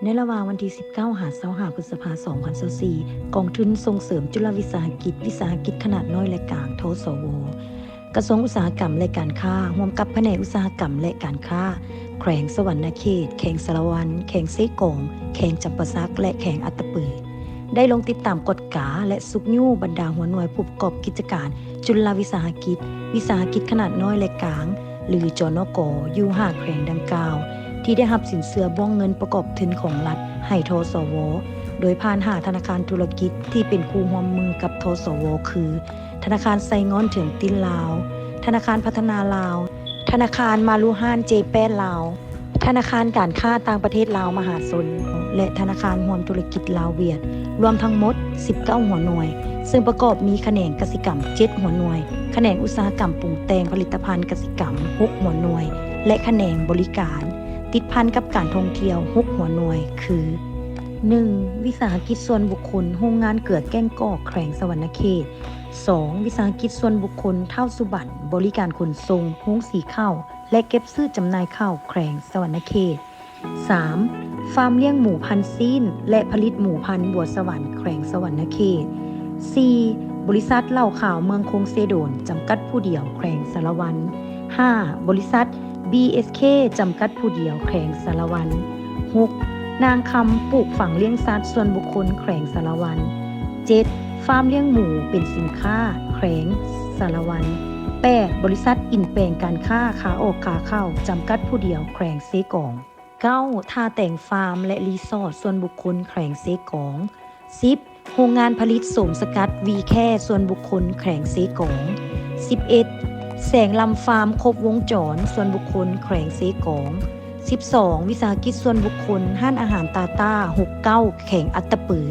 ໃນລະຫວ່າງວັນທີສິບເກົ້າ ຫາ ຊາວຫ້າ ພຶດສະພາ ສອງພັນຊາວສີ່ ກອງທຶນສົ່ງເສີມຈຸລະວິສາຫະກິດ, ວິສາຫະກິດຂະໜາດນ້ອຍ ແລະ ກາງ ທສວ ກະຊວງອຸດສາຫະກຳ ແລະ ການຄ້າ ຮ່ວມກັບພະແນກອຸດສາຫະກຳ ແລະ ການຄ້າ ແຂວງສະຫວັນນະເຂດ, ແຂວງສາລະວັນ, ແຂວງເຊກອງ, ແຂວງຈຳປາສັກ ແລະ ແຂວງອັດຕະປື ໄດ້ລົງຕິດຕາມກວດກາ ແລະ ຊຸກຍູ້ບັນດາຫົວໜ່ວຍຜູ້ປະກອບກິດຈະການຈຸລະວິສາຫະກິດ, ວິສາຫະກິດຂະໜາດນ້ອຍ ແລະ ກາງ ຫຼື ຈນກ ຢູ່ຫ້າແຂວງດັ່ງກ່າວ ທີ່ໄດ້ຮັບສິນເຊື່ອບ້ອງເງິນປະກອບທຶນຂອງລັດໃຫ້ ທສວ ໂດຍຜ່ານຫ້າທະນາຄານທຸລະກິດທີ່ເປັນຄູ່ຮ່ວມມືກັບ ທສວ ຄື ທະນາຄານໄຊງ່ອນເຖິງຕິນລາວ, ທະນາຄານພັດທະນາລາວ, ທະນາຄານມາລຸຮານເຈແປດລາວ, ທະນາຄານການຄ້າຕ່າງປະເທດລາວມະຫາຊົນ ແລະ ທະນາຄານຮ່ວມທຸລະກິດລາວຫວຽດ ລວມທັງໝົດສິບເກົ້າຫົວໜ່ວຍ, ເຊິ່ງປະກອບມີຂະແໜງກະສິກຳເຈັດຫົວໜ່ວຍ, ຂະແໜງອຸດສາຫະກຳປຸງແຕ່ງຜະລິດຕະພັນກະສິກຳຫົກຫົວໜ່ວຍ ແລະ ຂະແໜງບໍລິການຕິດພັນກັບການທ່ອງທ່ຽວຫົກຫົວໜ່ວຍ ຄື ໜຶ່ງ ວິສາຫະກິດສ່ວນບຸກຄົນ ໂຮງງານເກືອແກ້ງກອກ ແຂວງສະຫວັນນະເຂດ, ສອງ ວິສາຫະກິດສ່ວນບຸກຄົນ ທ້າວສຸບັນ ບໍລິການຂົນສົ່ງ ໂຮງສີເຂົ້າ ແລະ ເກັບຊື້ຈຳໜ່າຍເຂົ້າ ແຂວງສະຫວັນນະເຂດ, ສາມ ຟາມລ້ຽງໝູພັນຊີ້ນ ແລະ ຜະລິດໝູພັນບົວສະຫວັນ ແຂວງສະຫວັນນະເຂດ, ສີ່ ບໍລິສັດເຫຼົ້າຂາວເມືອງຄົງເຊໂດນ ຈຳກັດຜູ້ດຽວ ແຂວງສາລະວັນ, ຫ້າ ບໍລິສັດ ບີເອັສເຄ ຈຳກັດຜູ້ດຽວ ແຂວງສາລະວັນ, ຫົກ ນາງຄຳປູກຝັງລ້ຽງສັດສ່ວນບຸກຄົນ ແຂວງສາລະວັນ, ເຈັດ ຟາມລ້ຽງໝູເປັນສິນຄ້າ ແຂວງສາລະວັນ, ແປດ ບໍລິສັດອິນແປງການຄ້າຂາອອກຂາເຂົ້າ ຈຳກັດຜູ້ດຽວ ແຂວງເຊກອງ, ເກົ້າ ທ່າແຕງຟາມ ແລະ ຣີສອດສ່ວນບຸກຄົນ ແຂວງເຊກອງ, ສິບ ໂຮງງານຜະລິດໂສມສະກັດ ວີແຄ ສ່ວນບຸກຄົນ ແຂວງເຊກອງ, ສິບເອັດ ແສງລຳຟາມຄົບວົງຈອນ ສ່ວນບຸກຄົນ ແຂວງເຊກອງ, ສິບສອງ ວິສາຫະກິດສ່ວນບຸກຄົນ ຮ້ານອາຫານຕາຕ້າ ຫົກເກົ້າ ແຂວງອັດຕະປື,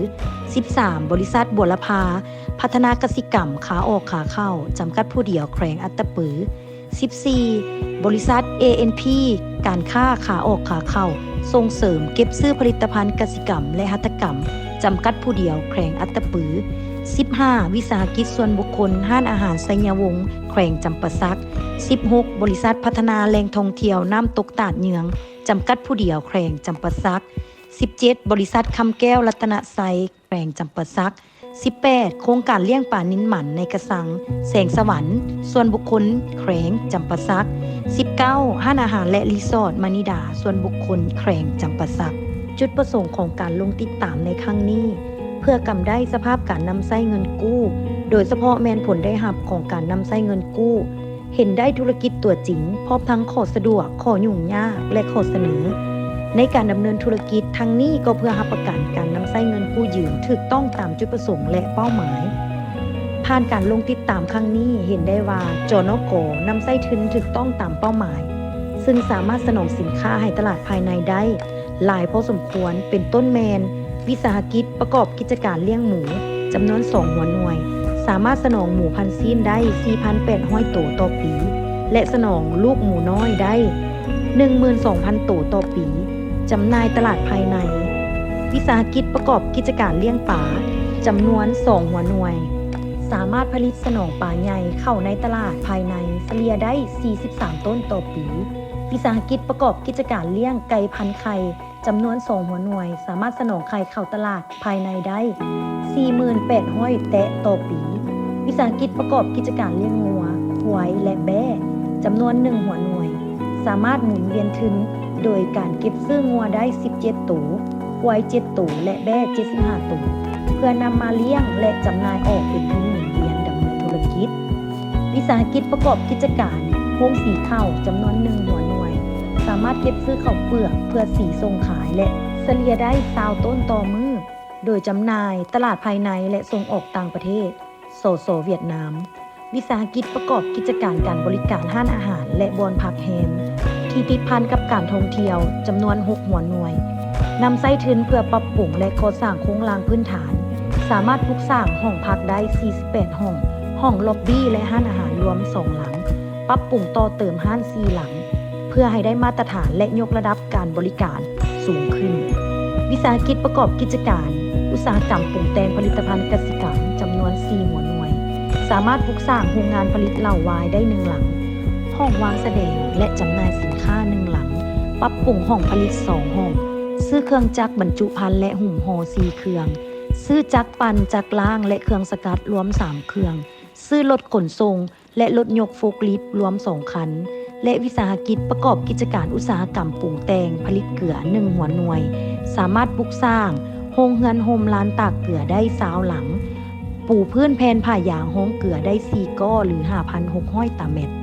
ສິບສາມ ບໍລິສັດບົວລະພາ ພັດທະນາກະສິກຳ ຂາອອກຂາເຂົ້າ ຈຳກັດຜູ້ດຽວ ແຂວງອັດຕະປື, ສິບສີ່ ບໍລິສັດ ເອເອັນພີ ການຄ້າຂາອອກຂາເຂົ້າ ສົ່ງເສີມເກັບຊື້ຜະລິດຕະພັນກະສິກຳ ແລະ ຫັດຖະກຳ ຈຳກັດຜູ້ດຽວ ແຂວງອັດຕະປື, ສິບຫ້າ ວິສາຫະກິດສ່ວນບຸກຄົນ ຮ້ານອາຫານໄຊຍະວົງ ແຂວງຈຳປາສັກ, ສິບຫົກ ບໍລິສັດພັດທະນາແຫຼ່ງທ່ອງທ່ຽວນ້ຳຕົກຕາດເຍືອງ ຈຳກັດຜູ້ດຽວ ແຂວງຈຳປາສັກ, ສິບເຈັດ ບໍລິສັດຄຳແກ້ວລັດຕະນະໄຊ ແຂວງຈຳປາສັກ, ສິບແປດ ໂຄງການລ້ຽງປານິນໝັນໃນກະຊັງ ແສງສະຫວັນ ສ່ວນບຸກຄົນ ແຂວງຈຳປາສັກ, ສິບເກົ້າ ຮ້ານອາຫານ ແລະ ຣີສອດມະນີດາ ສ່ວນບຸກຄົນ ແຂວງຈຳປາສັກ. ຈຸດປະສົງຂອງການລົງຕິດຕາມໃນຄັ້ງນີ້ ເພື່ອກຳໄດ້ສະພາບການນຳໃຊ້ເງິນກູ້, ໂດຍສະເພາະແມ່ນຜົນໄດ້ຮັບຂອງການນຳໃຊ້ເງິນກູ້, ເຫັນໄດ້ທຸລະກິດຕົວຈິງ ພ້ອມທັງຂໍ້ສະດວກ, ຂໍ້ຫຍຸ້ງຍາກ ແລະ ຂໍ້ສະເໜີໃນການດຳເນີນທຸລະກິດ. ທັງນີ້ກໍເພື່ອຮັບປະກັນການນຳໃຊ້ເງິນກູ້ຢືມຖືກຕ້ອງຕາມຈຸດປະສົງ ແລະ ເປົ້າໝາຍ. ຜ່ານການລົງຕິດຕາມຄັ້ງນີ້ ເຫັນໄດ້ວ່າ ຈນກ ນຳໃຊ້ທຶນຖືກຕ້ອງຕາມເປົ້າໝາຍ, ເຊິ່ງສາມາດສະໜອງສິນຄ້າໃຫ້ຕະຫຼາດພາຍໃນໄດ້ ຫຼາຍພໍສົມຄວນ ເປັນຕົ້ນແມ່ນ ວິສາຫະກິດປະກອບກິດຈະການລ້ຽງໝູ ຈຳນວນສອງຫົວໜ່ວຍ ສາມາດສະໜອງໝູພັນຊີ້ນໄດ້ສີ່ພັນແປດຮ້ອຍໂຕຕໍ່ປີ ແລະ ສະໜອງລູກໝູນ້ອຍໄດ້ໜຶ່ງໝື່ນສອງພັນໂຕຕໍ່ປີ ຈຳໜ່າຍຕະຫຼາດພາຍໃນ. ວິສາຫະກິດປະກອບກິດຈະການລ້ຽງປາ ຈຳນວນສອງຫົວໜ່ວຍ ສາມາດຜະລິດສະໜອງປາໃຫຍ່ເຂົ້າໃນຕະຫຼາດພາຍໃນສະເລ່ຍໄດ້ສີ່ສິບສາມໂຕນຕໍ່ປີ. ວິສາຫະກິດປະກອບກິດຈະການລ້ຽງໄກ່ພັນໄຂ່ ຈຳນວນສອງຫົວໜ່ວຍ ສາມາດສະໜອງໄຂ່ເຂົ້າຕະຫຼາດພາຍໃນໄດ້ສີ່ໝື່ນແປດຮ້ອຍແຕະຕໍ່ປີ. ວິສາຫະກິດປະກອບກິດຈະການລ້ຽງງົວ, ຄວາຍ ແລະ ແບ້ ຈຳນວນໜຶ່ງຫົວໜ່ວຍ ສາມາດໝູນວຽນທຶນໂດຍການເກັບຊື້ງົວໄດ້ສິບເຈັດໂຕ, ຄວາຍເຈັດໂຕ ແລະ ແບ້ເຈັດສິບຫ້າໂຕ ເພື່ອນຳມາລ້ຽງ ແລະ ຈຳໜ່າຍອອກເປັນທຶນໝູນວຽນດຳເນີນທຸລະກິດ. ວິສາຫະກິດປະກອບກິດຈະການໂຮງສີເຂົ້າ ຈຳນວນໜຶ່ງຫົວໜ່ວຍ ສາມາດເກັບຊື້ເຂົ້າເປືອກເພື່ອສີສົ່ງຂາຍ ແລະ ສະເລ່ຍໄດ້ຊາວໂຕນຕໍ່ມື້ ໂດຍຈຳໜ່າຍຕະຫຼາດພາຍໃນ ແລະ ສົ່ງອອກຕ່າງປະເທດ ສສ ຫວຽດນາມ. ວິສາຫະກິດປະກອບກິດຈະການການບໍລິການຮ້ານອາຫານ ແລະ ບ່ອນພັກແຮມ ທີ່ຕິດພັນກັບການທ່ອງທ່ຽວ ຈຳນວນຫົກຫົວໜ່ວຍ ນຳໃຊ້ທຶນເພື່ອປັບປຸງ ແລະ ກໍ່ສ້າງໂຄງລ່າງພື້ນຖານ, ສາມາດປຸກສ້າງຫ້ອງພັກໄດ້ສີ່ສິບແປດຫ້ອງ, ຫ້ອງລັອບບີ້ ແລະ ຮ້ານອາຫານລວມສອງຫຼັງ, ປັບປຸງຕໍ່ເຕີມຮ້ານສີ່ຫຼັງ ເພື່ອໃຫ້ໄດ້ມາດຕະຖານ ແລະ ຍົກລະດັບການບໍລິການສູງຂຶ້ນ. ວິສາຫະກິດປະກອບກິດຈະການອຸດສາຫະກຳປຸງແຕ່ງຜະລິດຕະພັນກະສິກຳ ຈຳນວນສີ່ຫົວໜ່ວຍ ສາມາດປຸກສ້າງໂຮງງານຜະລິດເຫຼົ້າວາຍໄດ້ໜຶ່ງຫຼັງ, ຫ້ອງວາງສະແດງ ແລະ ຈຳໜ່າຍສິນຄ້າໜຶ່ງຫຼັງ, ປັບປຸງຫ້ອງຜະລິດສອງຫ້ອງ, ເສ ຊື້ເຄື່ອງຈັກບັນຈຸພັນ ແລະ ຫຸມຫໍ່ ສີ່ເຄື່ອງ, ຊື້ຈັກປັ່ນ, ຈັກລ້າງ ແລະ ເຄື່ອງສະກັດ ລວມ ສາມເຄື່ອງ, ຊື້ລົດຂົນສົ່ງ ແລະ ລົດຍົກໂຟກລິຟ ລວມ ສອງຄັນ ແລະ ວິສາຫະກິດປະກອບກິດຈະການອຸດສາຫະກຳປຸງແຕ່ງ ຜະລິດເກືອ ໜຶ່ງຫົວໜ່ວຍ, ສາມາດປຸກສ້າງໂຮງເຮືອນໂຮມລານຕາກເກືອໄດ້ ຊາວຫຼັງ, ປູພື້ນແຜ່ນຜ້າຢາງຮອງເກືອໄດ້ ສີ່ ກໍ ຫຼື ຫ້າພັນຫົກຮ້ອຍ ຕາແມັດ.